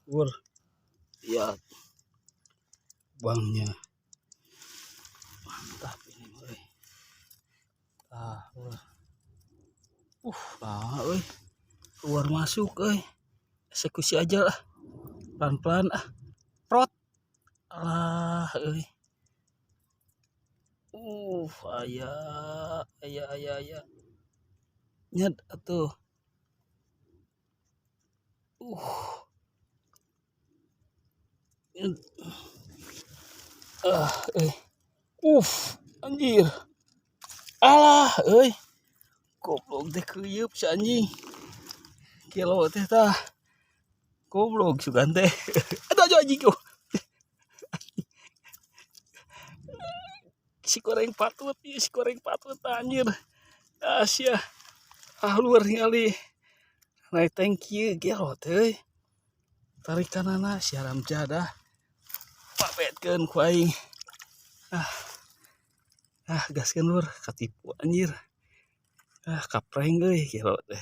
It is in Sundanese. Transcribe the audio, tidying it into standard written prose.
Lur, lihat lubangnya, mantap ini euy. Tah, lur. Nah euy, keluar masuk euy. Eksekusi aja lah, pelan-pelan ah. Prot. Alah euy. Aya aya aya aya. Nyet atuh. Nyet. Ah, eh. Anjir. Alah, euy. Goblok teh keuyeup si anjing. Gelo teh tah. Goblok sugan teh. Aduh, aduh, anjing. Oh. Si goreng patut, ieu si goreng patut anjir. Asia. Ah, luar ningali. Naik tangki gelo teh euy. Tarikanana si haram jadah. Pabetkeun ku aing. Ah. Ah, gaskeun lur, katipu anjir. Ah, kapreng euy gelo teh.